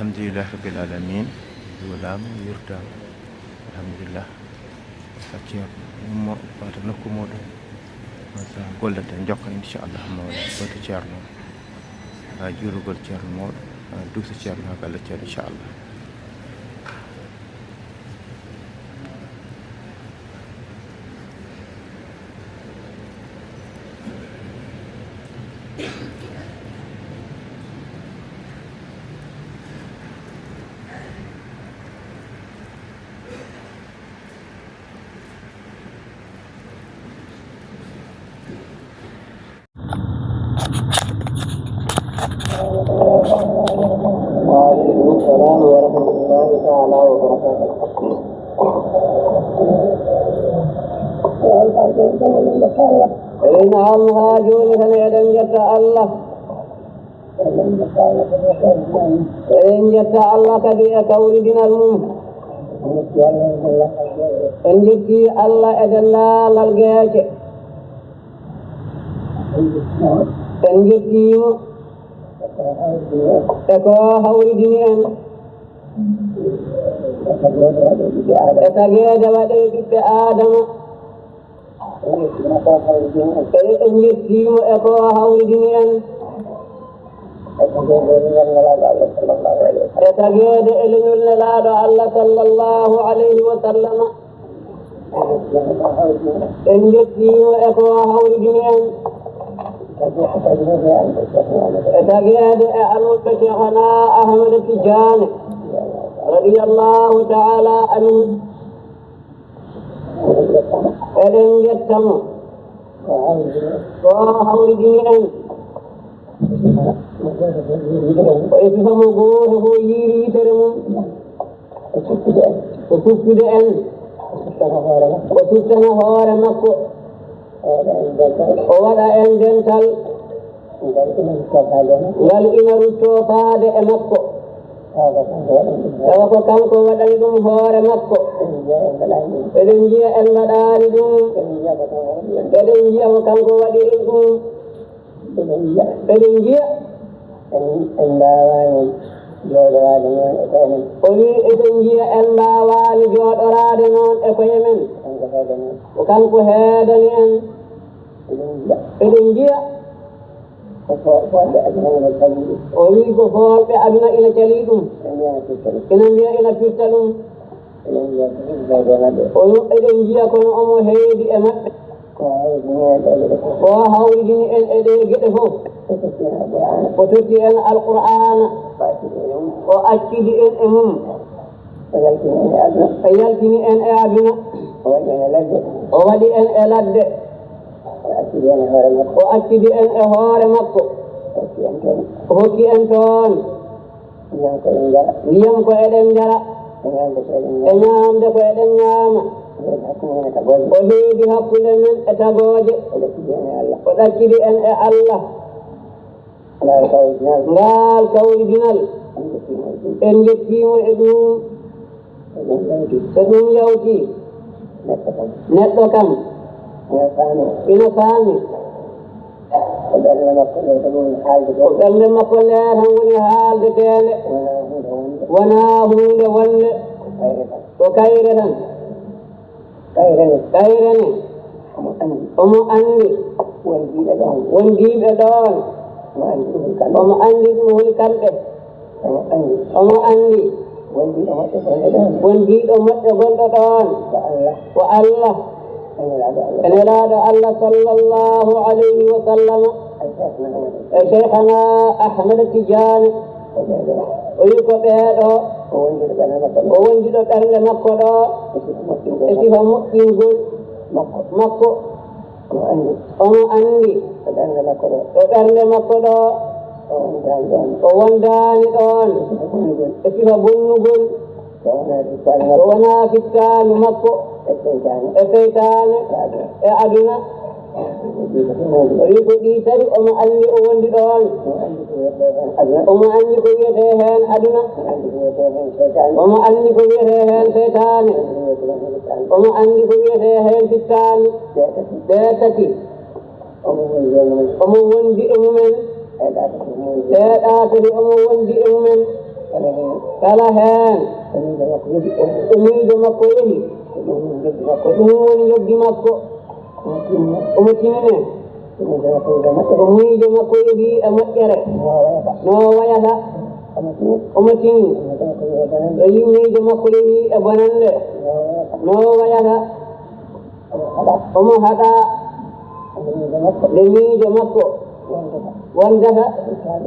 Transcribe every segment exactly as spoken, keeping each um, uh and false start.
Alhamdulillahi rabbil alamin. Juulaama, wirdaama. Alhamdulillah. Sa ceerno ummo wata nokku muɗum. Wata gollante jokka inchallah mo wata ceerno. Ha juulugol ceerno mawɗo, ha duusa ceerno ha galle ceerno inchallah. وعليكم السلام ورحمة الله تعالى وبركاته. Eɗen haalno haa jooni tan eɗen njetta Allah. Eɗen njetta Allah kadi e kawridinal mum. En njetti Allah e denndaangal geece. En njettiima e ko hawridini en e tageede waɗe ɓiɓɓe Aadama. Eɗen njettiima e ko hawridini en e tageede e leñol Nelaaɗo Allah sallallahu alayhi wa sallam. En njettiima e ko hawridini en e tageede e almuɓɓe Cheikhana Ahmada Tijaani radiyallahu ta'ala anhu. Eɗen njetta mo ko hawridini en. O e sifa mo gooto fof yiiri yitere mum. O sukkude en. O sukkude en. O suttana hoore makko. O suttana hoore makko. O waɗa en dental. O waɗa en dental. Ngal ina ruttoo faade e makko. Ngal ina ruttoo faade e makko. Tawa ko kanko waɗani ɗum. Tawa ko kanko waɗani ɗum hoore makko. Eɗen njiya en mbaɗaani ɗum. Eɗen njiya en mbaɗaani ɗum. Eɗen njiya ko kanko waɗi en ɗum. Eɗen njiya ko kanko waɗi en ɗum. Eɗen njiya. Eɗen njiya. En, en mbaawaani jooɗoraade noon e koye men. O wiyi, eɗen njiya en mbaawaani jooɗoraade noon e koye men. Kanko heedani en. Ko kanko heedani en. Eɗen njiya. Eɗen njiya. Ko fo-, foolɓe aduna ina calii ɗum. O wiyi, ko foolɓe aduna ina calii ɗum. Ina mbiya ina firta ɗum. Ina mbiya ina firta ɗum. Eɗen njiya ko heedi e maɓɓe. O wi, eɗen njiya kono omo heedi e maɓɓe. Ko hawridini en e ɗee geɗe fof. Ko hawridini en e ɗee geɗe fof. O totti en Alqur'aana. O totti en Alqur'aana. O accidi en e mum. O accidi en e mum. O yaltini en e aduna. O yaltini en e aduna. O waɗi en e ladde. O waɗi en e ladde. O accidi en e hoore makko. O accidi en e hoore makko. O hokki en toon. O hokki en toon. Ndiyam ko en njara. Ndiyam ko eɗen njara. E ñaamde ko eɗen ñaama. E ñaamde ko eɗen ñaama. O heedi hakkunde men e tagooje. O heedi hakkunde men e tagooje. O ɗaccidi en e Allah. O ɗaccidi en e Allah. Ngaal kawridinal. Ngaal kawridinal. En njettiima e ɗum. En njettiima e ɗum. So ɗum yawti. So ɗum yawti. Neɗɗo kam. Neɗɗo kam. Ina faami. Ina faami. Ko ɓernde makko nde tan woni haalde ko. Ko ɓernde makko nde tan woni haaldeteende. Wonaa huunde wonde. Wonaa huunde wonde. Ko kayre tan. Ko kayre tan. Kayre ne. Kayre ne. Omo anndi. Omo anndi. Wondiiɓe ɗoon. Wondiiɓe ɗoon. Omo anndi ɗum woni kamɓe. Omo anndi. Omo anndi. Wondiiɗo moƴƴo gonɗo ɗoon. Wondiiɗo moƴƴo gonɗo ɗoon. Ko Allah. Ko Allah. E Nelaaɗo Allah. E Nelaaɗo Allah sallallahu alayhi wa sallam. E Cheikhana Ahmad Tidiane. Ko ɓeeɗo. O wi ko ɓeeɗo. Ko wondiiɗo ɓernde makko ɗo. Ko wondiiɗo ɓernde makko ɗo. E sifa moƴƴingol. E sifa moƴƴingol. Makko. Makko. Omo anndi. Omo anndi. Ko ɓernde makko ɗo. Ko ɓernde makko ɗo. O wondaani ɗoon. O wondaani ɗoon. E sifa bonnugol. E sifa bonnugol. So wonaa fittaandu makko. So wonaa fittaandu makko. E seytaane. E seytaane. E aduna. E aduna. O wi ko ɗii tati omo anndi o wondi ɗoon. Omo anndi ko wiyetee heen aduna. Omo anndi ko wiyetee heen aduna. Omo anndi ko wiyetee heen seytaane. Omo anndi ko wiyetee heen seytaane. Omo anndi ko wiyetee heen fittaandu. Ɓe tati. Ɓe tati. Omo wondiɗo mumen. Omo wondi e mumen. Ɓe tati omo wondi. Ɓe tati omo wondi e mumen. Kala heen. Kala heen. Ko miijo makko yehi. Ko miijo makko yehi. Ko ɗum woni njoɓdi makko. Ko ɗum woni njoɓdi makko. Omo tinni. Omo tinni. Ko miijo makko yehi e moƴƴere. Ko miijo makko yehi e moƴƴere. No wayata. No wayata. Omo tinni. Omo tinni. Ko miijo makko yehi e bonannde. O wi miijo makko yehi e bonannde. No wayata. No wayata. Omo haɗa. Omo haɗa. Nde miijo makko. Nde miijo makko. Wondata. Wondata.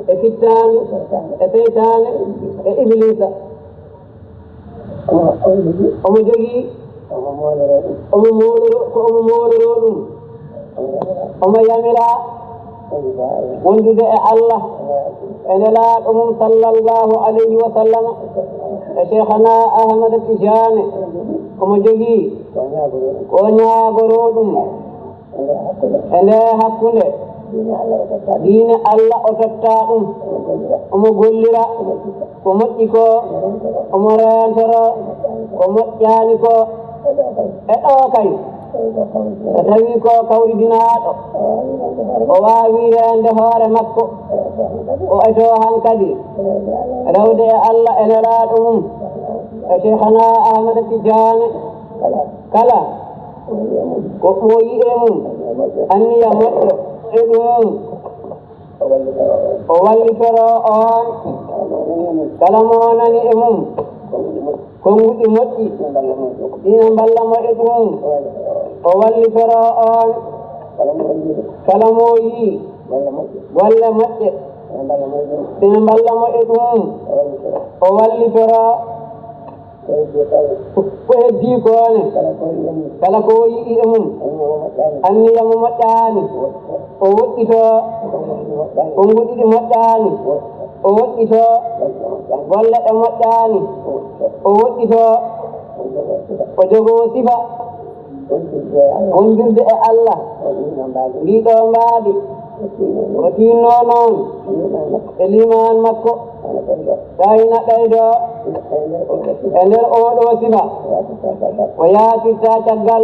E fittaandu. E fittaandu. E seytaane. E ibliisa. E ibliisa. Omo, omo jogii. Omo jogii. Omo mooloroo ɗum. Omo mooloroo, ko omo mooloroo ɗum. Omo yamira. Omo yamira. Wondude e Allah. Wondude e Allah. E Nelaaɗo mum sallallahu alayhi wa sallam. E Cheikhana Ahmad Tidiane. Omo jogii. Ko o ñaagoroo ɗum. Ko o ñaagoroo ɗum. E nde hakkunde. E nde hakkunde. Diine Allah o totta. Diine Allah o totta ɗum. Omo gollira. Omo gollira. Omo ƴetta. Ko moƴƴi ko. Omo rentoro. Omo rentoro. Ko moƴƴaani ko. Ko moƴƴaani ko. E ɗo kay. E ɗo kay. So tawii ko kawridinaaɗo. So tawii ko kawridinaaɗo. O waawii reende hoore makko. O waawii reende hoore makko. O etoo hankadi. O etoo hankadi. Rewde e Allah. Rewde e Allah e Nelaaɗo mum. E Nelaaɗo mum. E Cheikhana Ahmad Tidiane. Kala. Kala. Ko ɓooyi e mum. Ko ɓooyi e mum. Anniya moƴƴo. Anniya moƴƴo. E ɗum. O wallitoro on. O wallitoro on. Kala mo nani e mum. Kala mo nani e mum. Konnguɗi moƴƴi. Konnguɗi moƴƴi. Ina mballa mo e mum. Ina mballa mo e ɗum. O wallitoro on. O wallitoro on. Kala mo yi'i. Kala mo yi'i. Golle moƴƴe. Golle moƴƴe. Ina mballa mo e mum. Ina mballa mo e ɗum. O wallitoro. O wallitoro. Ko heddii ko ne? Kala ko yi'i e mum. Kala ko yi'i e mum. Anniya mo moƴƴaani. Anniya mo moƴƴaani. O woɗɗitoo. Konnguɗi moƴƴaani. Konnguɗi moƴƴaani. O woɗɗitoo. Golle ɗe moƴƴaani. O woɗɗitoo. O jogoo sifa. Wondirde e Allah. Wondirde e Allah. Ko ɗum ɗo mbaadi. Ndi ɗo mbaadi. O tiinnoo noon. O tiinnoo noon. E liimaan makko. E liimaan makko. Tawi na ɓeydoo. E nder oo ɗoo sifa. E nder oo ɗoo sifa. O yaatirta caggal. O yaatirta caggal.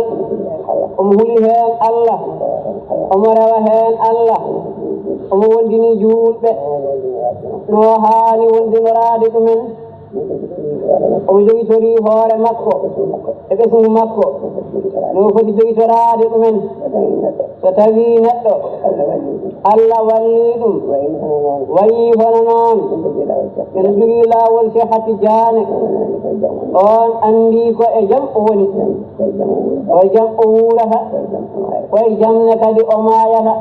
Omo huli heen Allah. Omo rewa heen Allah. Omo rewa heen Allah. Omo wondini juulɓe. Omo wondini juulɓe. No haani wondinoraade ɗumen. Omo jogitorii hoore makko e ɓesngu makko. No foti jogitoraade ɗumen. So tawii neɗɗo, Allah wallii ɗum, wayii hono noon. Ene jogii laawol Cheikh Tidiane. On anndi ko e jam o woni. Ko e jam o wuurata. Ko e jam ne kadi o maayata.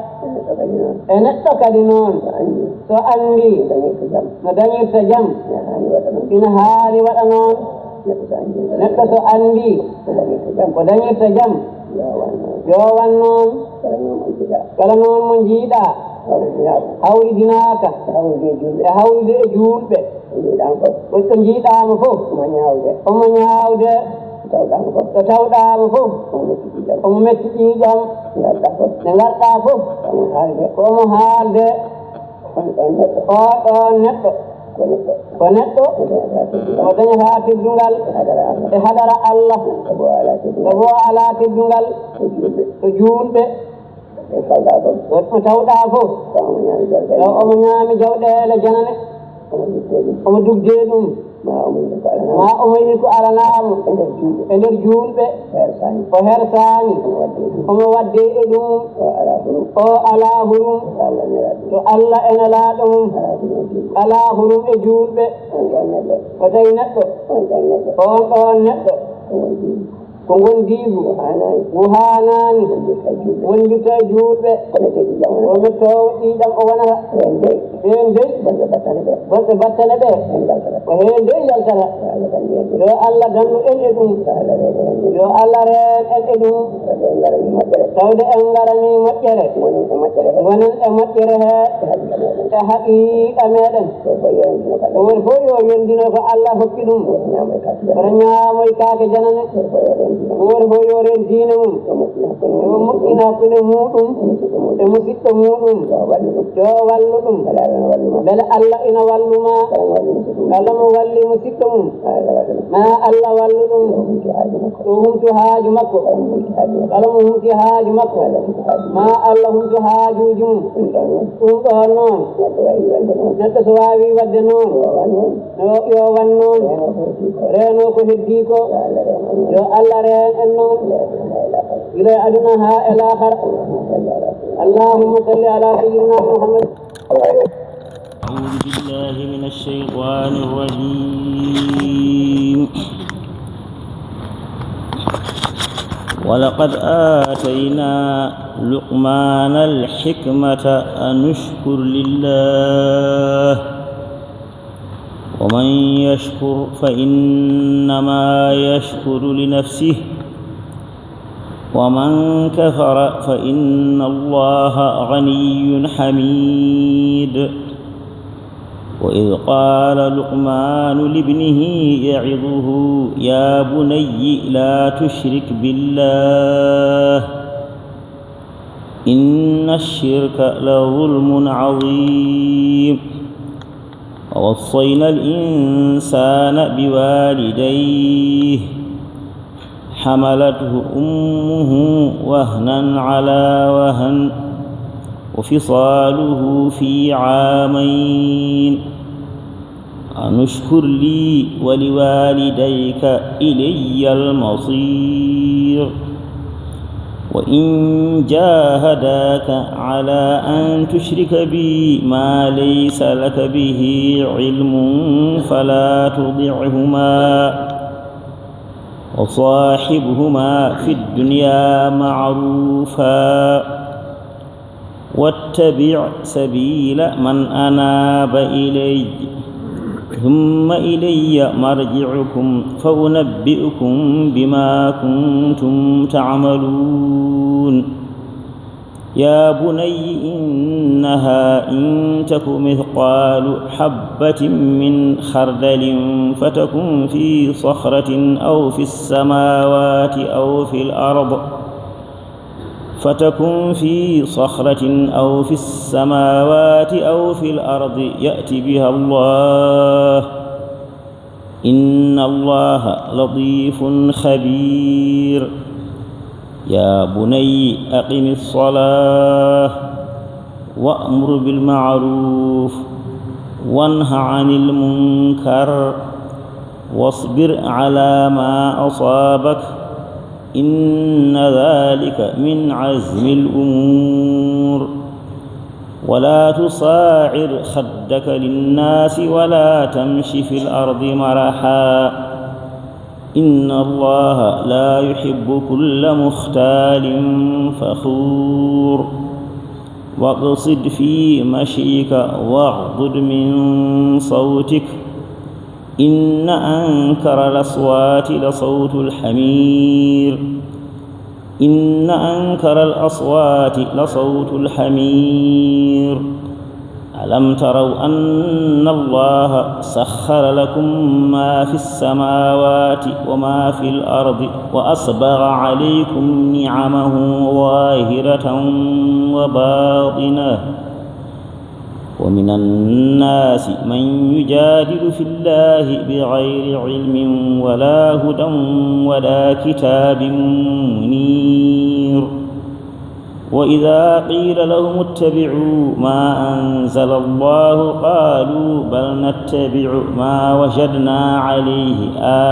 E neɗɗo kadi noon. So anndi no dañirta jam, ina haani waɗa noon. Neɗɗo so anndi ko dañirta jam, yo wan noon. Kala noon mo njiiɗaa hawridinaaka e hawrude e juulɓe. Ko njiiɗaa mo fof, omo ñaawde. Omo ñaawde. Ko tawɗaa mo fof, omo metti ƴiiƴam. Nde ngarɗaa fof, ko omo haalde. On ɗoon neɗɗo. Oo ɗoon neɗɗo. Ko neɗɗo, o dañataa teddungal e hadara Allah, sabu o alaa teddungal e juulɓe. Ko tawɗaa fof, taw omo ñaami jawɗeele janane, omo dugdee ɗum, ma omo yiɗi ko alanaa mo e nder juulɓe. O hersaani, omo waddee e ɗum. O alaa hurum to Allah e Nelaaɗo mum, alaa hurum e juulɓe. O tawi neɗɗo, on ɗoon neɗɗo, ko ngondiigu ngu haanaani wondirta e juulɓe. Ko metteeji ƴiiƴam o wonata. Heen dey, bonɓe battane ɓe, ko heen dey njaltata. Yo Allah dandu en e ɗum. Yo Allah reen en e ɗum. Tawde en ngaranii moƴƴere, ngonen e moƴƴere he e haqiiqa meeɗen. Gooto fof yo renndino ko Allah hokki ɗum, wota ñaamoy kaake janane. Gooto fof yo reen diine mum, yo moƴƴin hakkunde muuɗum e musiɗɗo muuɗum, yo wallu ɗum. Mbele Allah ina wallu ma? Kala mo walli musiɗɗo mum, ma Allah wallu ɗum. Yo humtu haaju makko. Kala mo humti haaju makko, ma Allah humtu haajuuji mum. Ɗum ɗoon noon, neɗɗo so waawii waɗde noon, yo, yo wan noon. Reenoo ko heddii ko. Yo Allah reen en noon, gila e aduna haa e laakara. Allahumma salli ala sayyidina Muhammad. أعوذ بالله من الشيطان الرجيم. ولقد آتينا لقمان الحكمة أن اشكر لله، ومن يشكر فإنما يشكر لنفسه، ومن كفر فإن الله غني حميد. وإذ قال لقمان لابنه يعظه يا بني لا تشرك بالله إن الشرك لظلم عظيم. ووصينا الإنسان بوالديه حملته أمه وهنا على وهن وفصاله في عامين أن اشكر لي ولوالديك إلي المصير. وإن جاهداك على أن تشرك بي ما ليس لك به علم فلا تطعهما وصاحبهما في الدنيا معروفا واتبع سبيل من أناب إلي ثم إلي مرجعكم فأنبئكم بما كنتم تعملون. يا بني إنها إن تك مثقال حبة من خردل فتكن في صخرة أو في السماوات أو في الأرض فتكن في صخرة أو في السماوات أو في الأرض يأت بها الله إن الله لطيف خبير. يا بني أقم الصلاة وأمر بالمعروف وانه عن المنكر واصبر على ما أصابك إن ذلك من عزم الأمور. ولا تصاعر خدك للناس ولا تمش في الأرض مرحا إن الله لا يحب كل مختال فخور. واقصد في مشيك واغضض من صوتك إن أنكر الأصوات لصوت الحمير. إن أنكر الأصوات لصوت الحمير. ألم تروا أن الله سخر لكم ما في السماوات وما في الأرض وأسبغ عليكم نعمه ظاهرة وباطنة ومن الناس من يجادل في الله بغير علم ولا هدى ولا كتاب منير. وإذا قيل لهم اتبعوا ما أنزل الله قالوا بل نتبع ما وجدنا عليه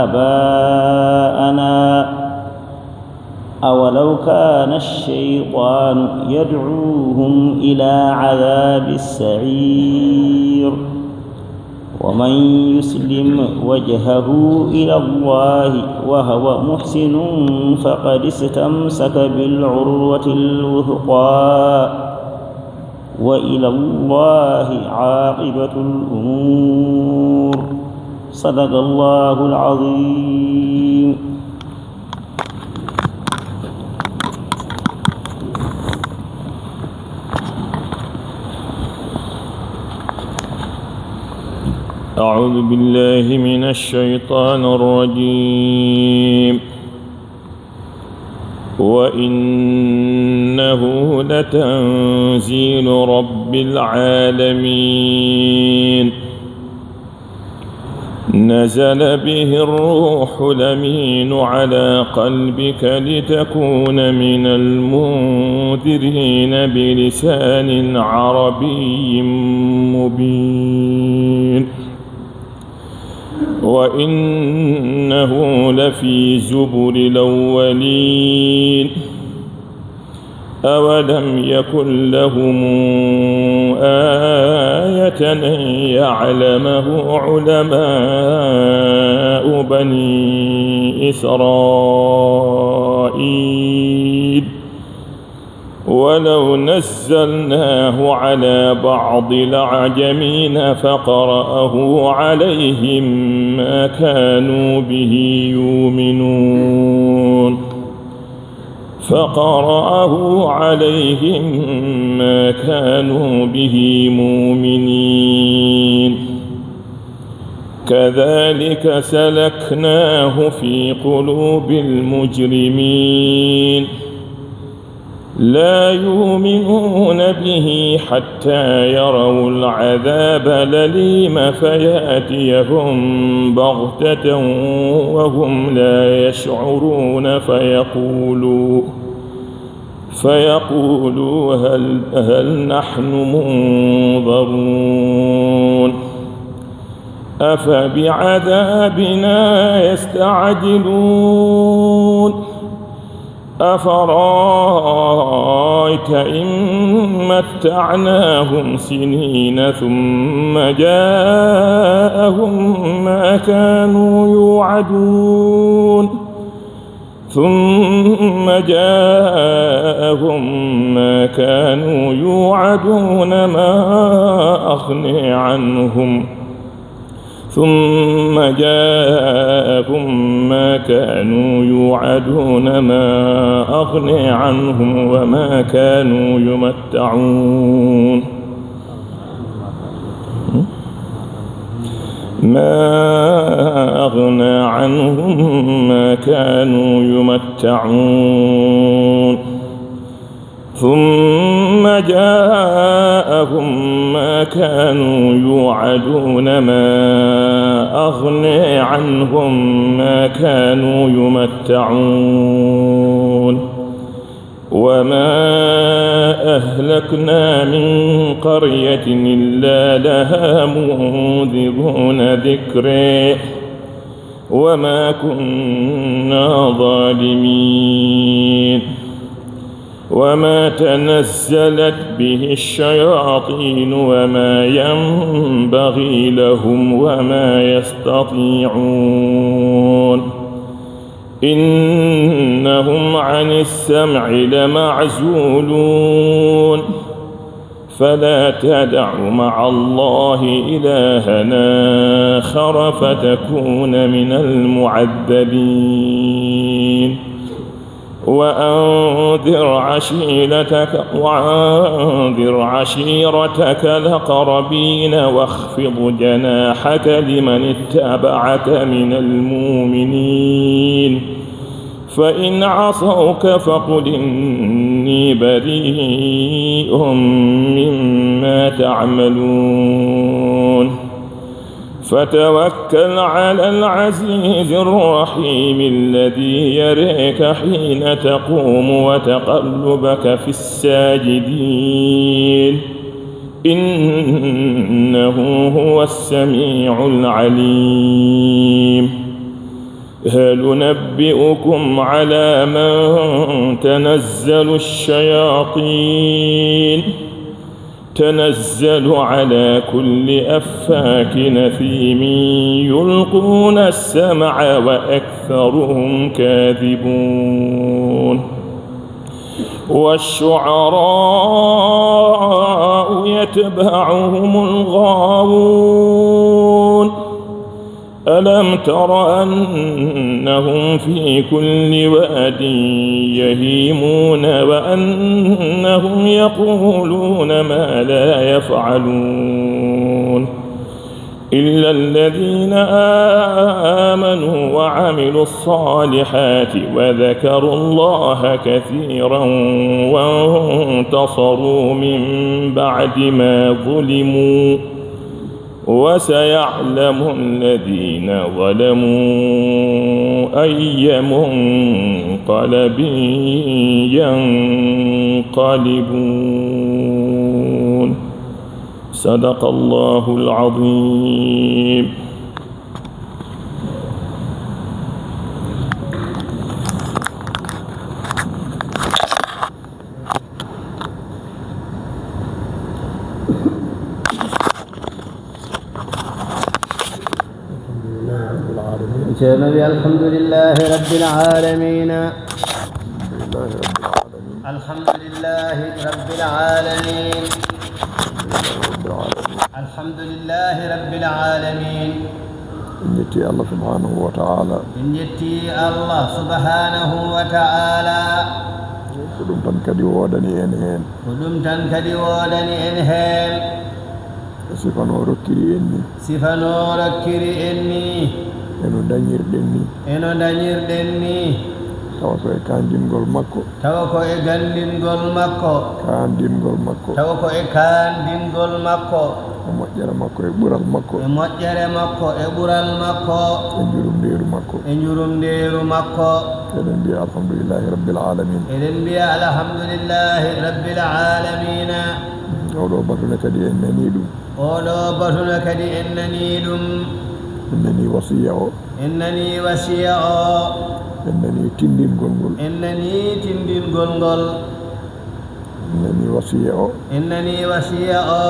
آباءنا أولو كان الشيطان يدعوهم إلى عذاب السعير. ومن يسلم وجهه إلى الله وهو محسن فقد استمسك بالعروة الوثقى وإلى الله عاقبة الأمور. صدق الله العظيم. أعوذ بالله من الشيطان الرجيم. وإنه لتنزيل رب العالمين. نزل به الروح الأمين على قلبك لتكون من المنذرين بلسان عربي مبين. وإنه لفي زبر الأولين. أولم يكن لهم آية أن يعلمه علماء بني إسرائيل. ولو نزلناه على بعض الأعجمين فقرأه عليهم ما كانوا به يؤمنون. فقرأه عليهم ما كانوا به مؤمنين. كذلك سلكناه في قلوب المجرمين. لا يؤمنون به حتى يروا العذاب الأليم فيأتيهم بغتة وهم لا يشعرون فيقولوا، فيقولوا هل، هل نحن منظرون. أفبعذابنا يستعجلون. أفرأيت إن متعناهم سنين ثم جاءهم ما كانوا يوعدون. ثم جاءهم ما كانوا يوعدون ما أغني عنهم ثم جاءهم ما كانوا يوعدون ما أغني عنهم وما كانوا يمتعون. ما أغنى عنهم ما كانوا يمتعون. ثم جاءهم ما كانوا يوعدون ما أغني عنهم ما كانوا يمتعون. وما أهلكنا من قرية إلا لها منذرون ذكري وما كنا ظالمين. وما تنزلت به الشياطين وما ينبغي لهم وما يستطيعون. إنهم عن السمع لمعزولون. فلا تدع مع الله إلها آخر فتكون من المعذبين. وأنذر عشيرتك، وأنذر عشيرتك الأقربين واخفض جناحك لمن اتبعك من المؤمنين. فإن عصوك فقل إني بريء مما تعملون. فتوكل على العزيز الرحيم الذي يريك حين تقوم وتقلبك في الساجدين، إنه هو السميع العليم. هل ننبئكم على من تنزل الشياطين؟ تنزل على كل أفاك أثيم يلقون السمع وأكثرهم كاذبون. والشعراء يتبعهم الغاوون. ألم تر أنهم في كل واد يهيمون وأنهم يقولون ما لا يفعلون؟ إلا الذين آمنوا وعملوا الصالحات وذكروا الله كثيرا وانتصروا من بعد ما ظلموا وسيعلم الذين ظلموا أي منقلب ينقلبون. صدق الله العظيم. Ceerno wi, الحمد لله رب العالمين. الحمد لله رب العالمين. الحمد لله رب العالمين. En njetti Allah subhanahu wa ta'ala. En njetti Allah subhanahu wa ta'ala. Ko ɗum tan kadi woodani en heen. Ko ɗum tan kadi woodani en heen. Sifa no rokkiri en ni. Sifa no rokkiri en ni. E no dañirɗen ni. E no dañirɗen ni. Tawa ko e kaandingol makko. Tawa ko e gandingol makko. Kaandingol makko. Tawa ko e kaandingol makko. E moƴƴere makko, e ɓural makko. E moƴƴere makko, e ɓural makko. E njurumndeeru makko. E njurumndeeru makko. Eɗen mbiya alhamdulillahi rabbil alamin. Eɗen mbiya alhamdulillahi rabbil alamina. Oɗo batu ne kadi en nani ɗum. Oɗo batu ne kadi en nani ɗum. En nani wasiya o. En nani wasiya o. En nani tindingol ngol. En nani tindingol ngol. En nani wasiya o. En nani wasiya o.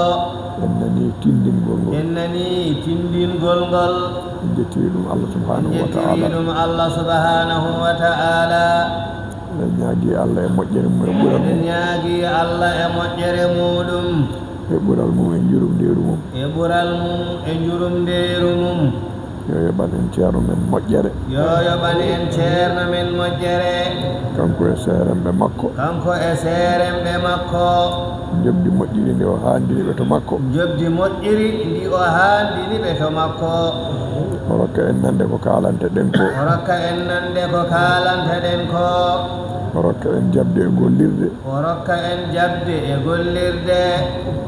En nani tindingol ngol. En nani tindingol ngol. En jettiri ɗum Allah subhanahu wa ta'ala. En jettiri ɗum Allah subhanahu wa ta'ala. Eɗen ñaagi Allah e moƴƴere mum e ɓural mum. Eɗen ñaagi Allah e moƴƴere muɗum. E ɓural mum e njurumndeeru mum. E ɓural mum e njurumndeeru mum. Yo yoɓan en ceerno men moƴƴere. Yo yoɓan en ceerno men moƴƴere. Kanko e seeremɓe makko. Kanko e seeremɓe makko. Njoɓdi moƴƴiri ndi o haandini ɓe to makko. Njoɓdi moƴƴiri ndi o haandini ɓe to makko. O rokka en nande ko kaalante ɗen ko. O rokka en nande ko kaalante ɗen ko. O rokka en jaɓde e gollirde. O rokka en jaɓde e gollirde.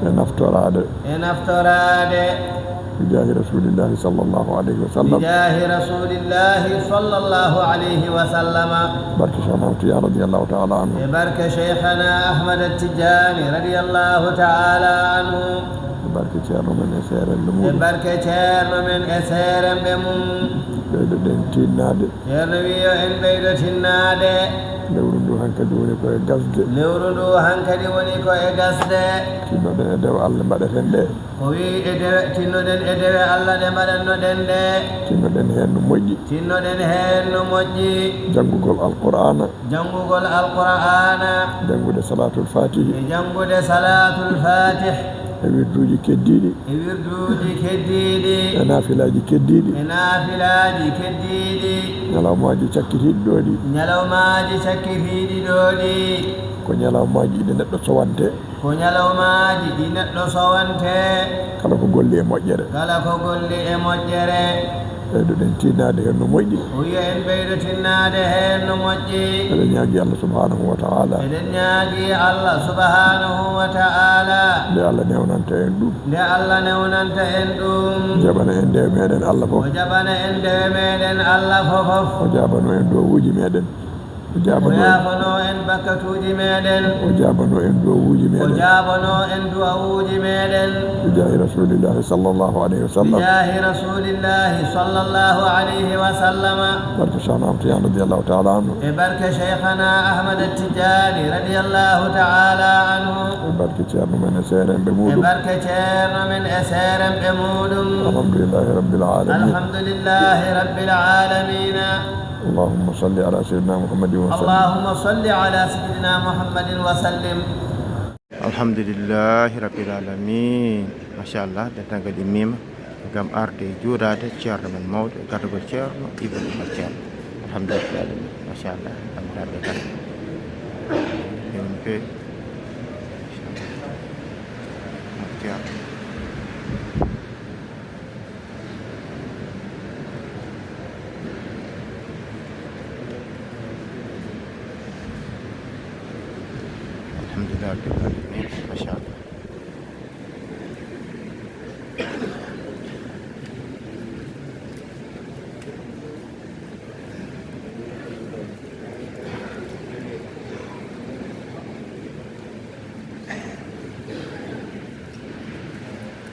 E naftoraade. E naftoraade. Bijaahi Rasulillahi sallallahu alayhi wa sallam. Bijaahi Rasulillahi sallallahu alayhi wa sallama. Barke Cheikh Ahmad Tidiane radiyallahu ta'ala anhu. E barke Cheikhana Ahmad Tidiane radiyallahu ta'ala anhu. E barke ceerno men e seeremɓe muɗum. E barke ceerno men e seeremɓe mum. Ɓeydoɗen tinnaade. Ceerno wi yo en ɓeydo tinnaade. Lewru ndu hankadi woni ko e gasde. Lewru ndu hankadi woni ko e gasde. Tinnoɗen e dewe Allah mbaɗeten ɗe. O wi e dewe, tinnoɗen e dewe Allah ɗe mbaɗannoɗen ɗe. Tinnoɗen heen no moƴƴi. Tinnoɗen heen no moƴƴi. Janngugol Alqur'aana. Janngugol Alqur'aana. Janngude Salaatul Faatihi. E janngude Salaatul Faatih. E wirduuji keddiiɗi. E wirduuji keddiiɗi. E naafilaaji keddiiɗi. E naafilaaji keddiiɗi. Ñalawmaaji cakkitiiɗi ɗoo ɗi. Ñalawmaaji cakkitiiɗi ɗoo ɗi. Ko ñalawmaaji ɗi neɗɗo sowante. Ko ñalawmaaji ɗi neɗɗo sowante. Kala ko golli e moƴƴere. Kala ko golli e moƴƴere. Ɓeydoɗen tinnaade heen no moƴƴi. O wiya en ɓeydo tinnaade heen no moƴƴi. Eɗen ñaagi Allah subhanahu wa ta'ala. Eɗen ñaagi Allah subhanahu wa ta'ala. Nde Allah newnanta en ɗum. Nde Allah newnanta en ɗum. Jaɓana en dewe meɗen Allah fof. O jaɓana en dewe meɗen Allah fof. O jaabano en duwawuuji meɗen. O jaabano en. O yaafano en bakkatuuji meɗen. O jaabano en duwawuuji meɗen. O jaabano en duwawuuji meɗen. Bijaahi Rasulillahi sallallahu alayhi wa sallam. Bijaahi Rasulillahi sallallahu alayhi wa sallama. Barke Cheikhna Ahmad Tidiane radiyallahu ta'ala anhu. E barke Cheikhna Ahmad Tidiane radiyallahu ta'ala anhu. E barke Ceerno men e seerenɓe muɗum. E barke Ceerno men e seerenɓe muɗum. Alhamdulillahi Rabbil Alamin. Alhamdulillahi Rabbil Alamina. اللهم صل على سيدنا محمد وسلم. اللهم صل على سيدنا محمد وسلم. Alhamdulillahi Rabbil Alamin. Machallah, dental ngal immiima ngam arde e juuraade ceerno men mawɗo e gardagol ceerno Ibn Umar Ceerno. Alhamdulillahi Rabbil Alamin. Machallah, alhamdulillahi Rabbil Alamin. Yewni pe. Machallah. Umar Ceerno. Alhamdulillahi Rabbil Alamin. Machallah.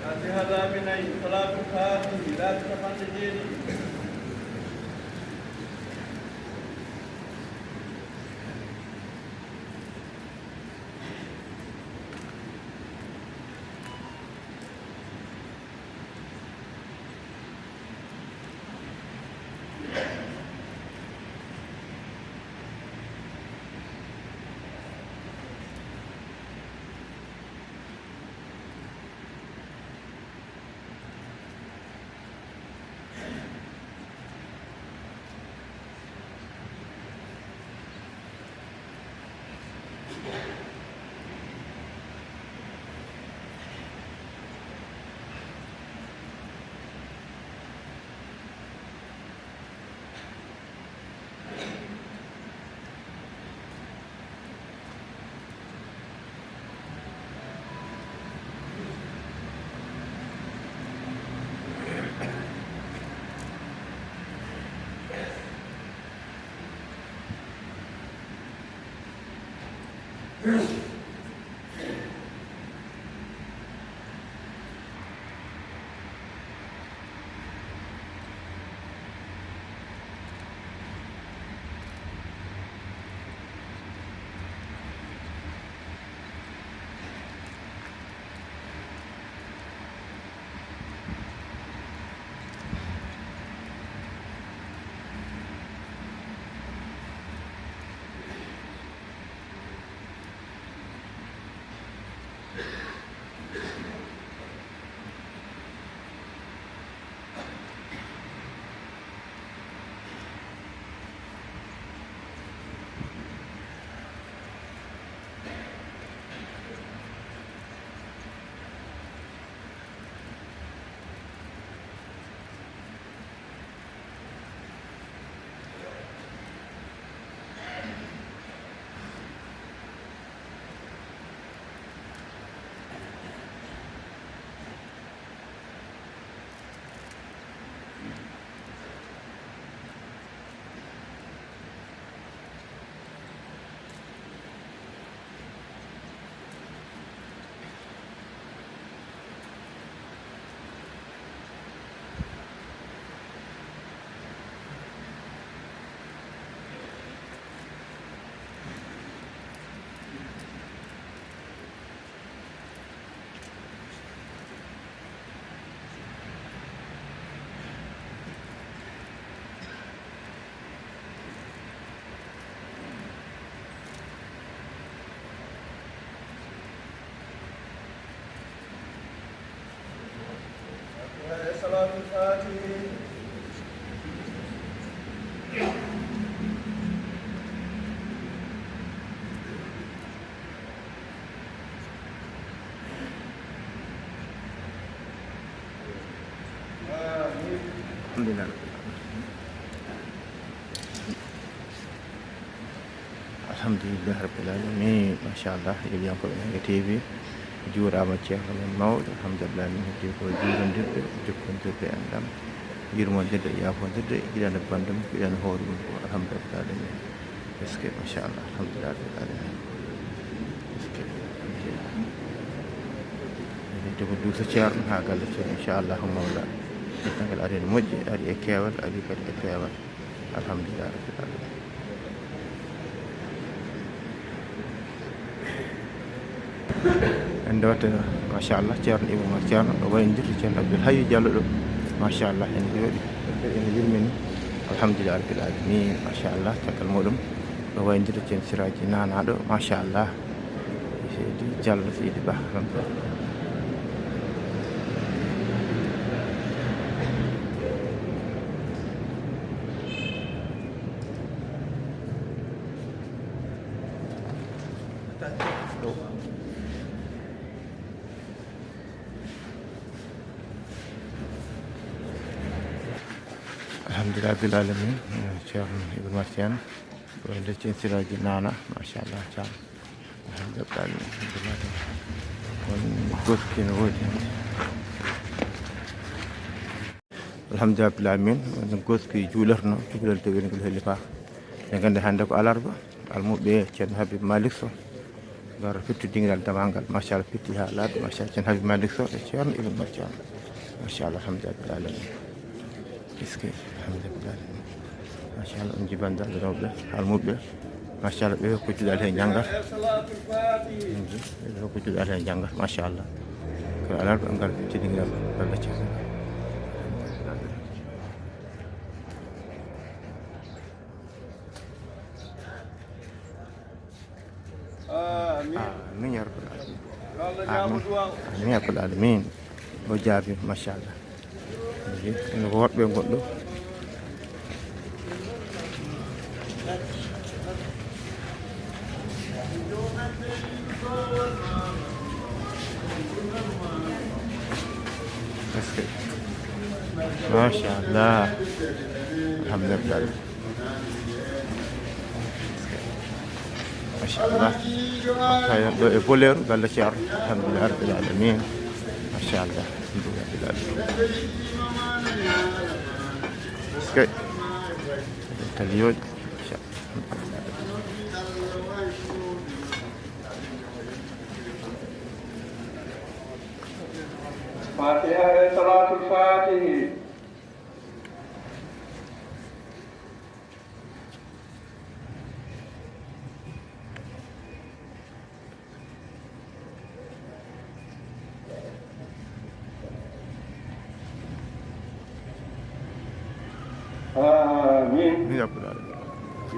Fatiha laabi nayi, salaatul faatihi laabi capanɗe jeeɗiɗi. Salaatul Faatihi. Amiin. Alhamdulillah. Alhamdulillah rabbil alamin, machallah. Yeeɓiyankooɓe Naange T V, juuraama ceerno men mawɗo. Alhamdulillah, min heddi ko juurondirde, jokkondirde enɗam, yurmondirde, yaafondirde, giɗano banndum, giɗano hoore mum ko. Alhamdulillah alamin. Est-ce que machallah, alhamdulillah rabbil alamin. Est-ce que alhamdulillah. Heddi ko duuso ceerno haa galle ceerno, inchallahu mawla. Dental ngal ari no moƴƴi, ari e keewal, ari kadi e peewal. Alhamdulillah rabbil alamin. En ndewata, machallah, ceerno Ibrahima Ceerno, ɗo wayndirta ceerno Abdoul Hayyu Diallo ɗo. Machallah, en jooɗi, en yurmini. Alhamdulillah rabbil alamin. Machallah, caggal muɗum ɗo wayndirta ceerno Siraji Nana ɗo. Machallah. Seydi Diallo, Seydi Ba, alhamdulillah. Alhamdulillah rabbil alamin. Ceerno Ibrahima Ceerno, ɗo e nder ceerno Siraji Nana, machallah, Thiam. Alhamdulillah, on goski no woodi hannde. Alhamdulillah rabbil alamin, on goski juulerno, cukalel to wiyetengel Helifa. Eɗen nganndi hannde ko alarba, almuɓɓe ceerno Habib Malick Sow, ngara firti dingiral damal ngal, machallah, firti haa laaɓi, machallah, ceerno Habib Malick Sow e ceerno Ibrahima Ceerno. Machallah, alhamdulillah rabbil alamin. Est-ce que, alhamdulillah. Machallah, on njiiɓi banndiraaɓe rewɓe, almuɓɓe. Machallah, ɓe fof ko juuɗe Alla heen njanngat. Ɓe fof ko juuɗe Alla heen njanngat, machallah. Ko alarba ɓe ngar tedingiral Alla ceerno. Amin. Amin ya rabbal alamin. Amin. Amin ya rabbal alamin. O jaabi, machallah. Ene ko woɗɓe ngon ɗo. Est-ce que, machallah. Alhamdulillah. Machallah. Tawi ɗo e Boleeru, galle Ceerno. Alhamdulillah rabbil alamin. Machallah. Alhamdulillah rabbil alamin. Est-ce que, tali yooɗi. Machallah. Fatiha e Salatul Fatihi. Amin. Amin ya rabbal alamin.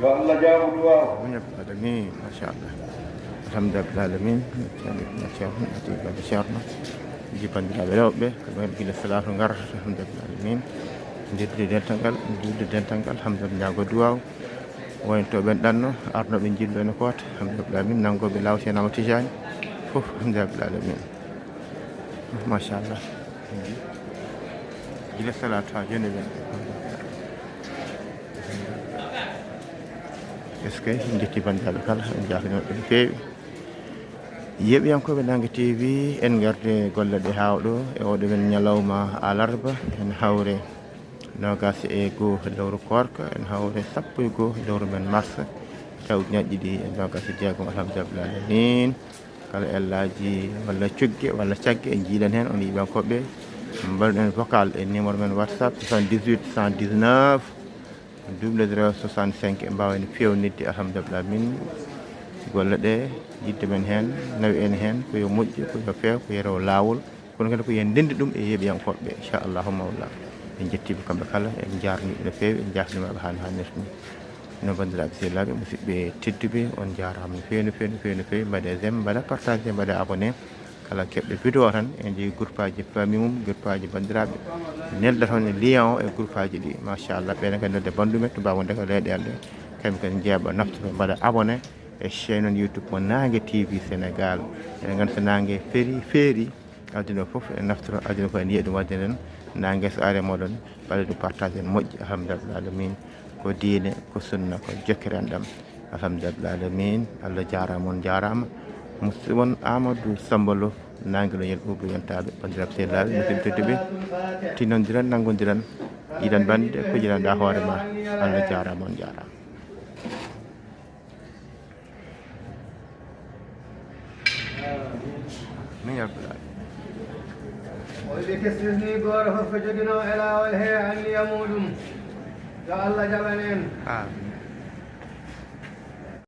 Yo Allah jaabu duwaaw. Amin ya rabbal alamin. Machallah. Alhamdulillah rabbil alamin. Ceerno, Ceerno, Atiiku Baba Ceerno. Jibanndiraaɓe rewɓe, ko ɓen gila salatu ngarata, alhamdulillah rabbil alamin. Ndirde dental ngal, ndirde dental ngal, alhamdulillah, ñaago duwaaw. Wayno to ɓen ɗanno, arno ɓe njillo ene koota, alhamdulillah rabbil alamin. Nanngooɓe laaw Ceerno Amadou Tidiane, fof, alhamdulillah rabbil alamin. Machallah. Gila salatu haa jooni ɓen. Est-ce que en njetti banndiraaɓe kala, en njaafniima ɓe no feewi. Yeeɓiyankooɓe Naange T V, en ngarde golle ɗe haa ɗo, e oɗo men ñalawma alarba, en hawre noogaas e goo lewru koorka, en hawre sappo e goo lewru men mars, taw ujunaaji ɗiɗi e noogaas e jeegom, alhamdulillah rabbil alamin. Kala ellaaji walla cogge walla cagge, en njiilan heen, on yiiɓankooɓe, mbaɗen vocal e numéro men WhatsApp, soixante-dix-huit cent dix-neuf double zéro soixante-cinq, en mbaawa heen feewnitde, alhamdulillah min golle ɗe, yiɗde men heen, nawi en heen, ko yo moƴƴu, ko yo feew, ko yo rew laawol, kono kadi ko yo en ndenndi ɗum e yeeɓiyankooɓe, inchallahu mawla. En njettii ɓe kamɓe kala, en njaarnii ɓe no feewi, en njaafniima ɓe haa no haanirta ni. No banndiraaɓe sehilaaɓe, musidɓe tedduɓe, on njaaraama no feewi, no feewi, no feewi, no feewi. Mbaɗee j'aime, mbaɗee partagé, mbaɗee abonné. Kala keɓɗo vidéo tan, en njogii groupe aji famille mum, groupe aji banndiraaɓe. Nelda toon e lien o e groupe aji ɗi. Machallah, ɓeen kadi nodde banndu men to Bamako, ndeka leyɗeele ɗe. Kamɓe kadi njeeɓa, naftoro, mbaɗa abonné e chaîne on YouTube mo Naange T V Sénégal. Eɗen nganndi so naange feeri, feeri, aduna fof ene naftoro, aduna fof ene yiya ɗum, wadde noon naange so ari e mooɗon, mbaɗa ɗum partage ene moƴƴi, alhamdulillah alamin. Ko diine, ko sunna, ko jokkere enɗam. Alhamdulillah alamin, Allah jaaraama, on jaaraama. Musidɓe mon, Amadou Samba Lo, nanngilo yen ɓuuɓe yontaaɓe, banndiraaɓe sehilaaɓe, musidɓe tedduɓe, tinondiren, nanngondiren, yiɗan bannde ko yiɗanɗaa hoore ma. Allah jaaraama, on jaaraama. Min ya rabbal alamin. O wiɓe kestirni gooro fof ko joginoo e laawol he anniya muuɗum. Yo Allah jaɓan en. Amin.